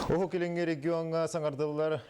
Уһук Илиҥҥи региоҥҥа саҥардыллар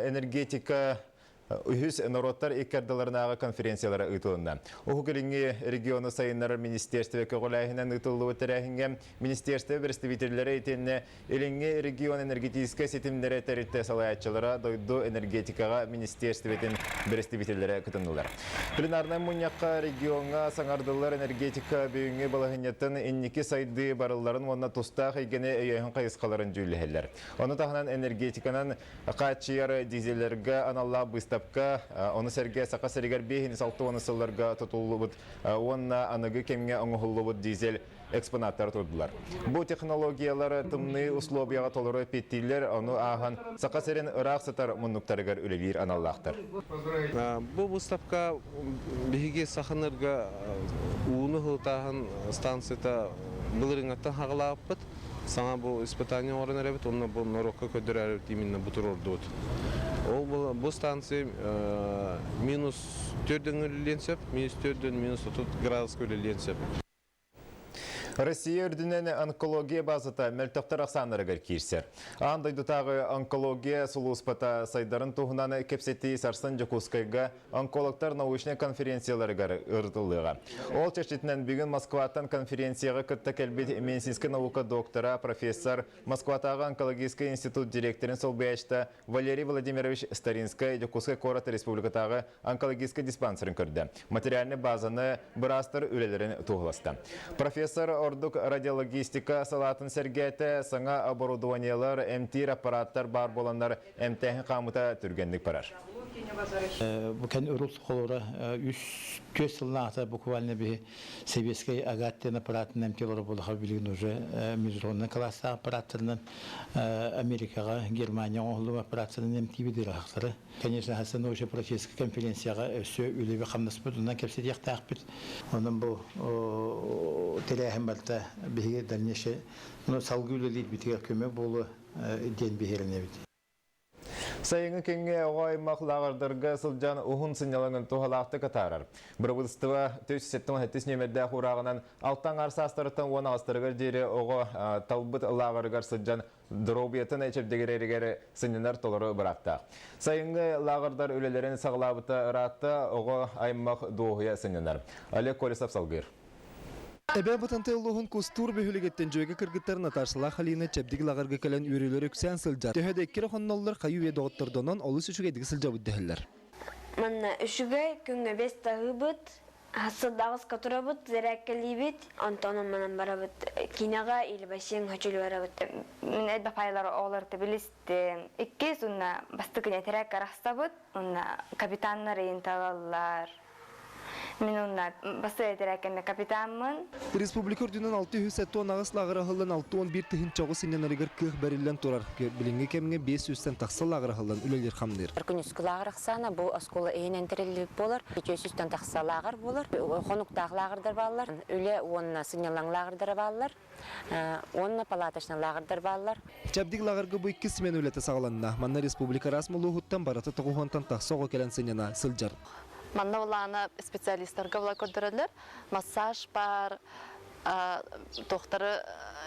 энергетика үһүс норуоттар икки ардыларынааҕы конференциялара ыытылынна. Уһук Илиҥҥи региону сайыннарар министерство көҕүлээһинэн ыытыллыбыт тэрээһиҥҥэ министерство представителлэрэ итиэннэ Илиҥҥи регион энергетическэй ситимнэрэ тэрилтэ салайааччылара дойду энергетикаҕа министерствотын бэрэстэбиитэллэрэ кытыннылар. Пленарнай мунньахха региоҥҥа саҥардыллар энергетика бүгүҥҥү балаһыанньатын инники сайдыы барылларын уонна тустаах эйгэни өйөөһүн хайысхаларын дьүүллэһэллэр. Ону таһынан энергетиканан хааччыйар дизеллэргэ аналлаах быыстапка, ону сэргэ Саха сиригэр 5-6 сылларга тутуллубут уонна аныгы кэмҥэ оҥоһуллубут дизель экспонаттар турдулар. Бу технологиялар тымныы условияҕа толору эппиэттииллэр, ону ааһан Саха сирин ыраах сытар муннуктарыгар үлэлиир аналлаахтар. Бу выставка биһиги Саханырга ууну ыһылытааһын станцията былырыыҥҥаттан хаҕалаабыппыт. Саҥа бу испытание оҥорон эрэбит уонна бу норуокка көрдөрөөрүбүт именно бу туруордубут. Ол бу станция минус төрдөн үлэлиэн сөп, минус төрдөн минус 30 градуска үлэлиэн сөп. Россия үрдүнэн онкология базата мөлтөхтөр ахсааннарыгар киирсэр. Аан дойдутааҕы онкология сулууспата сайдарын туһунан кэпсэтии сарсын Дьокуускайга онкологтар научнай конференцияларыгар ырытыллыаҕа. Ол чэрчитинэн бүгүн Москваттан конференцияҕа кытта кэлбит медицинскэй наука доктора, профессор, Москватааҕы онкологическай институт директорын солбуйааччыта Валерий Владимирович Старинскай Дьокуускай куорат республикатааҕы онкологическай диспансерын көрдө. Материальнай базаны быраастар үлэлэрин туоһуласта. Профессор ордук радиологистика салаатын сэргээтэ, саҥа оборудованиелар, эмтиир аппараттар баар буоланнар эмтээһин хаамыта түргэнник барар. Бу кэн урут холура үс түөрт сыллааҕыта буквально биһи Советскай агат диэн аппаратынан эмтиир олорор буоллаха билигин уже международный класстаах аппараттарынан Америкаҕа, Германия оҥоһуллубут аппараттарынан эмтиибит ыарахаттары. Конечно, хасан научно практическай конференцияҕа өссө үлэби хамнаспыт онон кэпсэтиэхтээхпит. Онон бу тэрээһин барыта биһиги дальнейшее салгыы үлэлиирбитигэр көмө буолуо диэн биһирэнэбит. Сайыҥҥы кэмҥэ оҕо аймах лааҕырдарга сылдьан уһун сынньалаҥын туһалаахтык атаарар. Бырабыыталыстыба 477 нүөмэрдээх уурааҕынан алта аҥаар саастарыттан уон аҕыстарыгар диэри оҕо талбыт лааҕырыгар сылдьан доруобуйатын чэбдигирэригэр сынньанар толору бырааптаах. Сайыҥҥы лааҕырдар үлэлэрин саҕалаабыта ыраатта, оҕо аймах дуоһуйа сынньанар. Олег Колесов салгыыр. Эбээ Бытантай улууһун Кустуур бөһүөлэгиттэн дьүөгэ кыргыттар Наташалаах Алина чэбдик лаҕырга кэлэн үөрүүлэр үксээн сылдьар. Төһө да икки эрэ хонноллор хайыы-үйэ доҕоттордонон олус үчүгэйдик сылдьабыт дэһэллэр. Манна үчүгэй күҥҥэ бэс таһыыбыт, сылдаҕыска турабыт, зэрээккэлиибит, онтон онманан барабыт киинэҕэ или бассейн хочулу барабыт. Мин элбэх пайлары оҕолору билистим. Иккис уонна бастакы этэрээк арахсабыт, уонна капитаннар ыйын талаллар. Мин онно бастакы этэрээккэ капитаммын. Республика үрдүнэн 678 лааҕыр аһыллан 61 тыһыынча оҕо сынньанарыгар кыах бэриллэн турар. Билиҥҥи кэмҥэ 500-тэн тахса лааҕыр аһыллан үлэлиир-хамныыр. Күнүскү лааҕыр ахсаана бу оскуола иһинэн тэриллибит буолар. 200-тэн тахса лааҕыр буолар. Хонуктаах лааҕырдар бааллар. Үлэ уонна сынньалаҥ лааҕырдара бааллар. Уонна палаточнай лааҕырдар бааллар. Чэбдик лааҕырга бу иккис смена үлэтэ саҕаланна. Манна республика араас улууһуттан барыта тоҕуһуонтан тахса оҕо кэлэн сынньана сылдьар. Манна улаана специалистарга була көрдөрөллөр. Массаж бар, тохтары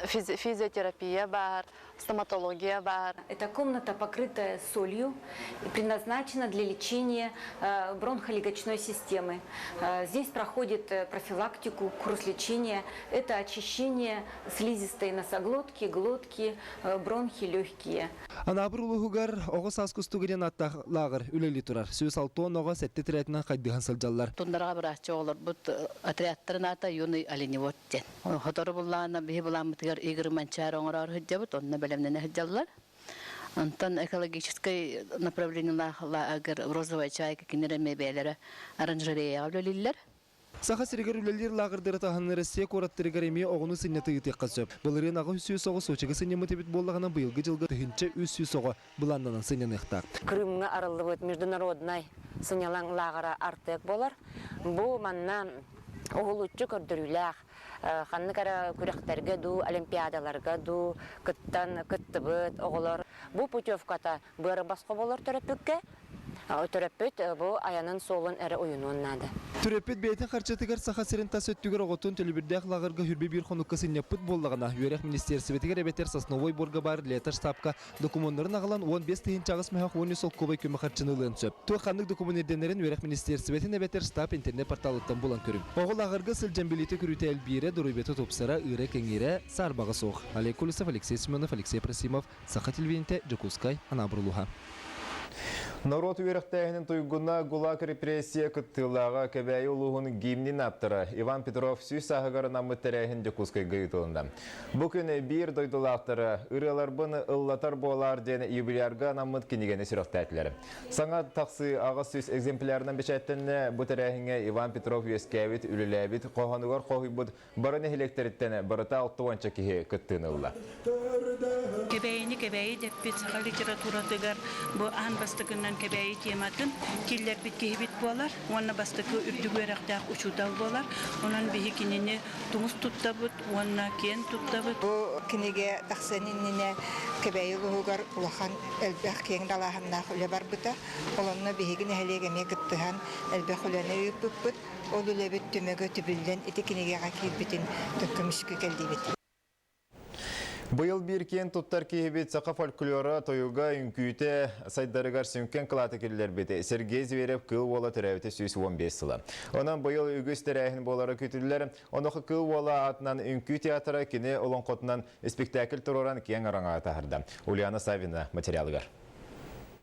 физиотерапия бар, стоматология бар. Эта комната покрытая солью и предназначена для лечения бронхолегочной системы. Здесь проходит профилактику, курс лечения. Это очищение слизистой носоглотки, глотки, бронхи, легкие. Анаабыр улууһугар оҕо саас кустуга диэн ааттаах лааҕыр үлэлии турар. 160 оҕо сэттэ тирээтинэн хайдыһан сылдьаллар. Тундараҕа бырааччы оҕолорбут отрядтарын аата юный оленевод диэн. Сотору буллаҕына биһи былааммытыгар Игорь Манчаары оҥороору сылдьабыт, онно бэлэмнэнэ сылдьаллар. Онтон экологическай направлениелаах лагерь «Розовая чайка» кинилэр эмиэ бэйэлэрэ оранжереяҕа үлэлииллэр. Саха сиригэр үлэлиир лааҕырдары таһынан Россия куораттарыгар эмиэ оҕону сынньата ыытыахха сөп. Былырыын 800 оҕо Сочига сынньаммыт эбит буоллаҕына, быйылгы дьылга 1300 оҕо былааннанан сынньаныахтаах. Крымҥа арыллыбыт международнай сынньалаҥ лааҕыра Артек буолар. Бу манна уһулуччу көрдөрүүлээх ханнык эрэ күрэхтэргэ дуу, олимпиадаларга дуу кыттан кыттыбыт оҕолор. Бу путевката быары босхо болор төрөппүккэ. Төрөппүт бу айанын суолун эрэ уйунуон наада. Төрөппүт бэйэтин харчытыгар Саха сирин тас өттүгэр оҕотун төлөбүрдээх лааҕырга хүрбэ биир хонукка сынньаппыт буоллаҕына, үөрэх министиэрсибэтигэр эбэтэр Сосновой Борга баар Лето штабка докумуоннарын аҕалан 15 008 мөһөх 13 солкуобай көмө харчыны ылыан сөп. Туох ханнык докумуон ирдэнэрин үөрэх министиэрсибэтин эбэтэр штаб интернет-порталыттан булан көрүҥ. Оҕо лааҕырга сылдьан билиитэ-көрүүтэ элбиирэ, доруобуйата тупсара, ыыра кэҥиирэ саарбаҕа суох. Олег Колесов, Алексей Семенов, Алексей Просимов, Саха телевидениетэ, Дьокуускай, Анаабыр улууһа. Норуот үөрэхтээһинин туйгуна ГУЛАГ репрессия кыттыылааҕа Кэбээйи улууһун гимнин ааптара Иван Петров сүүс сааһыгар анаммыт тэрээһин Дьокуускайга ыытылынна. Бу күн биир дойдулаахтара ырыаларбын ыллатар буолаар диэн юбилярга анаммыт кинигэни сүрэхтээтилэр. Саҥа тахсыы 800 экземплярынан бэчээттэннэ. Бу тэрээһиҥҥэ Иван Петров үөскээбит, үлэлээбит, хоһоонугар хоһуйбут Бары нэһилиэктэриттэн барыта алтыуонча киһи кыттыыны ылла. Кэбээйини Кэбээйи дэппит саха литературатыгар бу аан бастакыннан Кэбээйи тематын киллэрбит киһибит буолар уонна бастакы үрдүк үөрэхтээх учуутал буолар. Онон биһи кинини тумус туттабыт уонна киэн туттабыт. Бу кинигэ тахсан иннинэ Кэбээйи улууһугар улахан элбэх киэҥ далааһыннаах үлэ барбыта. Ол онно биһиги нэһилиэк эмиэ кыттыһан элбэх үлэни ыыппыппыт. Ол үлэбит түмүгэ түбүллэн ити кинигэҕэ киирбитин көмүскүү кэллибит. Быйыл биир киэн туттар киһибит саха фольклора, тойуга, үҥкүүтэ сайдарыгар сүҥкэн кылааты киллэрбит Сергей Зверев Кыыл Уола төрөөбүтэ 115 сыла. Онон быйыл үгүс тэрээһин буолара күүтүллэр. Онуоха Кыыл Уола аатынан үҥкүү театра кини олоҥхотунан спектакль туруоран киэҥ араҥаҕа таһаарда. Ульяна Саввина материалыгар.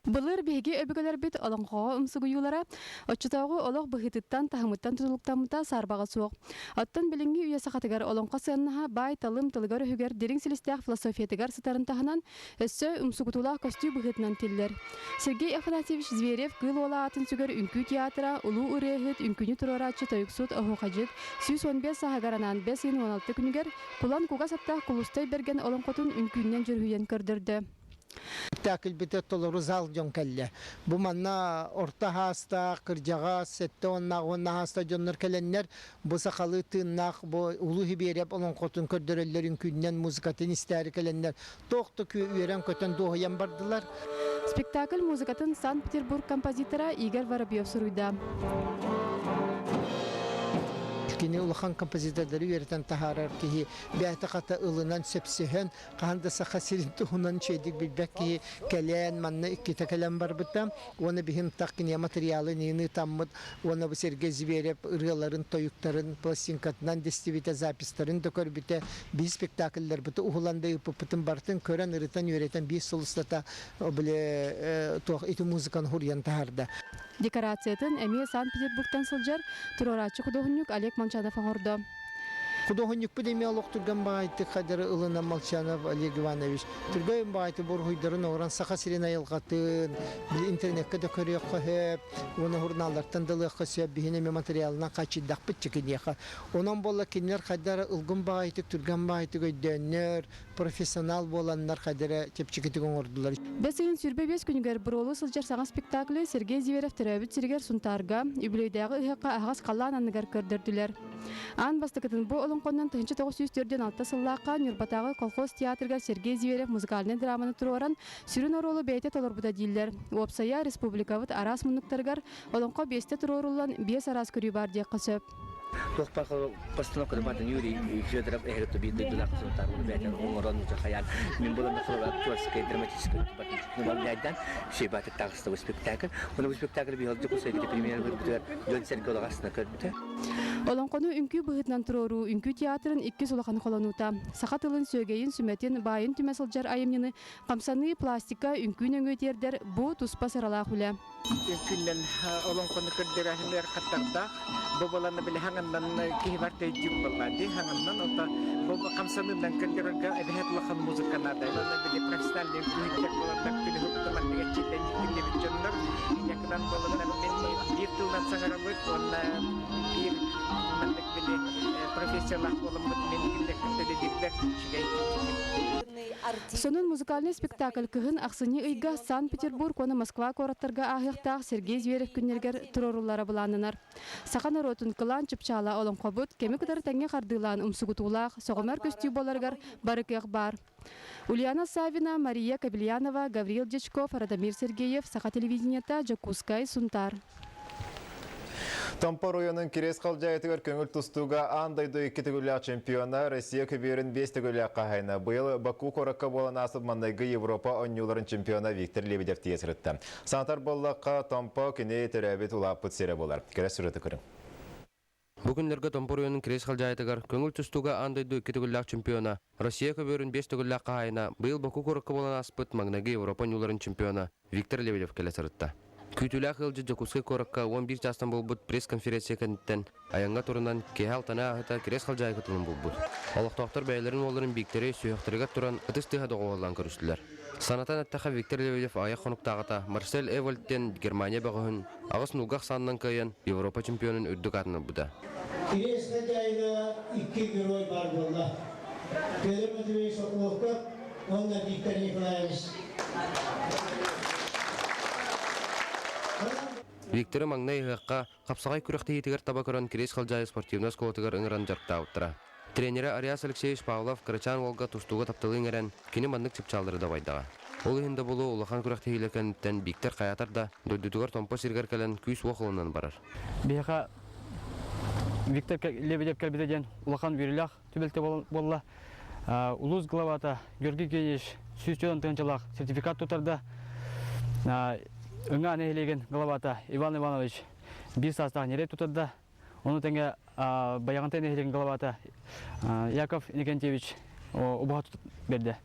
Былыр биһиги өбүгэлэрбит олоҥхоҕо умсугуйуулара оччотооҕу олох быһыытыттан, таһымыттан тутулуктаммыта саарбаҕа суох. Оттон билиҥҥи үйэ сахатыгар олоҥхо сыаннаһа баай-талым тылыгар-өһүгэр дириҥ силистээх философиятыгар сытарын таһынан, өссө умсугутуулаах көстүү быһыытынан тиллэр. Сергей Афанасьевич Зверев Кыыл Уола аатын сүгэр үҥкүү театра, улуу ырыаһыт, үҥкүүнү туруорааччы тойуксут, оһуохайдьыт 115 сааһыгар анаан бэс ыйын 16 күнүгэр Кулан кугас аттаах Кулустай Бэргэн олоҥхотун үҥкүүннэн дьүрүһүйэн көрдөрдө. Спектакльбитэ толору зал дьон кэллэ. Бу манна орто аһаастаах, кырдьаҕас, сэттэ уоннаах уонна аһаастаах дьоннор кэлэннэр бу сахалыы тыыннаах бу Улуу Сибиэрэп олоҥхотун көрдөрөллөр үҥкүүннэн музыкатын истээри кэлэннэр туох да үөрэн-көтөн дуоһуйан бардылар. Спектакль музыкатын Санкт-Петербург композитора Игорь Воробьев суруйда. Кини улахан композитордары үөрэтэн таһаарар киһи бэйэтэ хата ылынан сөпсөһөн хаһан да Саха сирин туһунан үчүгэйдик билбэт киһи кэлэн манна иккитэ кэлэн барбыта уонна биһим тах кинигэ материалын иин ыытаммыт уонна бу Сергей Зверев ырыаларын тойуктарын пластинкатынан дистибитэ записьтарын да көрбүтэ биир спектакльларбыты уһулан да ыыппыппытын барытын көрөн ырытан үөрэтэн биир сыл устата били туох ити музыканы хуруйан таһаарда. Декорациятын эмиэ Санкт-Петербургтан сылдьар туруорааччы худуоһунньук Олег Молчанов оҥордо. Худуоһунньукпут эмиэ олох түргэн баҕайытык хадары ылынан Молчанов Олег Иванович түргэн баҕайытык буруһуйдарын оҥорон Саха сирин айылҕатын били интернеккэ да көрүөххэ сөп уонна журналлартан да ылыахха сөп биһини эмиэ материалынан хааччыйдахпыт киниэхэ. Онон буолла кинилэр хайдары ылгын баҕайытык түргэн баҕайытык өйдөөннөр профессионал буоланнар хайдары чэпчэкитик оҥордулар. Бэс ыйын 25 күнүгэр буруолуу сылдьар саҥа спектаклы Сергей Зверев төрөөбүт сиригэр Сунтаарга, үбүлүөйдээҕи ыһыахха аһаҕас халлаан анныгар көрдөрдүлэр. Аан бастакытын бу олоҥхоннон 1946 сыллаахха Ньурбатааҕы колхоз театрыгар Сергей Зверев музыкальнай драманы туруоран, сүрүн оруолу бэйэтэ толорбута дииллэр. Уопсайа, республикабыт араас муннуктарыгар олоҥхо биэстэ туруоруллан, биэс араас көрүү баар диэххэ сөп. Туох постановканы батын Юрий Федоров эһэрэтэ биир дойдулаах сунтаар бээтэн оҥорон хайаан мин булан актерскай драматическай батын шейбатык таҕыста бу спектакль. Оны бу спектакль биһил Дьокуускайга премьера көрбүтүгэр дьон сэргэ олоҕасына көрбүтэ. Олоҥхону үҥкүү быһыытынан туруоруу үҥкүү театрын иккис улахан холонуута. Саха тылын сүөгэйин, сүмэтин, баайын түмэ сылдьар айымньыны хамсаныы, пластика, үҥкүү нөҥүө тиэрдэр бу туспа сыралаах үлэ. Үҥкүүнэн олоҥхону көрдөрөөһүнүгэр хаттардаах. Бу баланы били хаҥаннан киһи бар төйдүүр буолла дии. Хаҥаннан ото бу хамсаныынан көрдөрөргө эбэһээт улахан музыка наада. Уонна били профессиональный үҥкүүһүттэр буоланнар күнү һуктаман дигэтчиттэн иитиллибит дьоннор якынан буоланнар мин биир тылынан саҥарабыт уонна биир маннык били профессиялаах буоламмыт мин кинилэр кытта үлэлиирбэр үчүгэй. Сонун музыкальнай спектакль кыһын ахсынньы ыйга Санкт-Петербург уонна Москва куораттарга ааһыахтаах Сергей Зверев күннэригэр туруоруллара былааннанар. Саха норуотун кылаан чыпчаала олоҥхобут кэми кытары тэҥҥэ хардыылаан умсугутуулаах, сөҕүмэр көстүү буоларыгар бары кыах баар. Ульяна Савина, Мария Кобельянова, Гаврил Дьячков, Радомир Сергеев, Саха телевидениета, Дьокуускай, Сунтаар. Томпо оройуонун Кириэс Халдьаайытыгар көҥүл тустууга аан дойду икки төгүллээх чемпиона, Россия көбүөрүн биэс төгүллээх хаһаайына, быйыл Баку куоракка буолан ааспыт маннайгы Европа оонньууларын чемпиона Виктор Лебедев тиийэ сырытта. Санатар буоллахха, Томпо кини төрөөбүт улааппыт сирэ буолар. Кэрэ сүрөтө көрүҥ. Бу күннэргэ Томпо оройуонун Кириэс Халдьаайытыгар көҥүл тустууга аан дойду икки төгүллээх чемпиона, Россия көбүөрүн биэс төгүллээх хаһаайына, быйыл Баку куоракка буолан ааспыт маҥнайгы Европа оонньууларын чемпиона Виктор Лебедев кэлэ сырытта. Күүтүүлээх ыалдьыт Дьокуускай куоракка 11 чаастан буолбут пресс-конференция кэнниттэн айаҥҥа турунан киэһэ алтаны ааһыта Кириэс Халдьаайы кытылын булбут. Олохтоохтор бэйэлэрин уолларын Бииктэри сүһүөхтэригэр туран ытыс тыаһа доҕуһуоллаан көрүстүлэр. Санатан эттэххэ, Виктор Лебедев аҕыйах хонуктааҕыта Марсель Эвальд диэн Германия бөҕөһүн аҕыс нуулга ахсаанынан кыайан Европа чемпионун үрдүк аатын ылбыта. Кириэс Халдьаайыга икки герой баар буолла. Петр Матвеевич Соколовка уонна Виктор Николаевич. Викторы маҥнай ыһыахха хапсаҕай күрэхтэһиитигэр таба көрөн Кириэс Халдьаайы спортивнай оскуолатыгар ыҥыран дьарыктаабыттара. Тренерэ Ариас Алексеевич Павлов кырачаан уолга тустууга тапталы иҥэрэн, кини маннык чыпчааллары дабайдаҕа. Ол иһин да буолуо улахан күрэхтэһиилэр кэнниттэн Бииктэр хайаатар да дойдутугар Томпо сиригэр кэлэн күүс-уох ылынан барар. Биһиэхэ Виктор Лебедев кэлбитэ диэн улахан үөрүүлээх түбэлтэ буолла. Улуус главата Георгий Евгеньевич 104 тыһыынчалаах сертификат тутарда. Ыҥаа нэһилиэгин главата Иван Иванович биир саастаах ньирэй тутарда. Ону тэҥэ Байаҕантай нэһилиэгин главата Яков Иннокентьевич убаһа берде.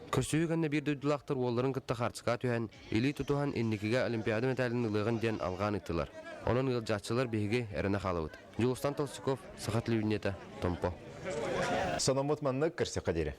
Көрсүһүү кэннэ биир дойдулаахтар уолларын кытта хаартыскаҕа түһэн, илии тутуһан инникигэ Олимпиада мэтээлин ылыаҕын диэн алҕаан ыыттылар. Онон ыалдьааччылар биһиги эрэнэ хаалабыт. Дьулустан Толстяков, Саха телевидениета, Томпо. Сономмут маннык көрсөххө диэри.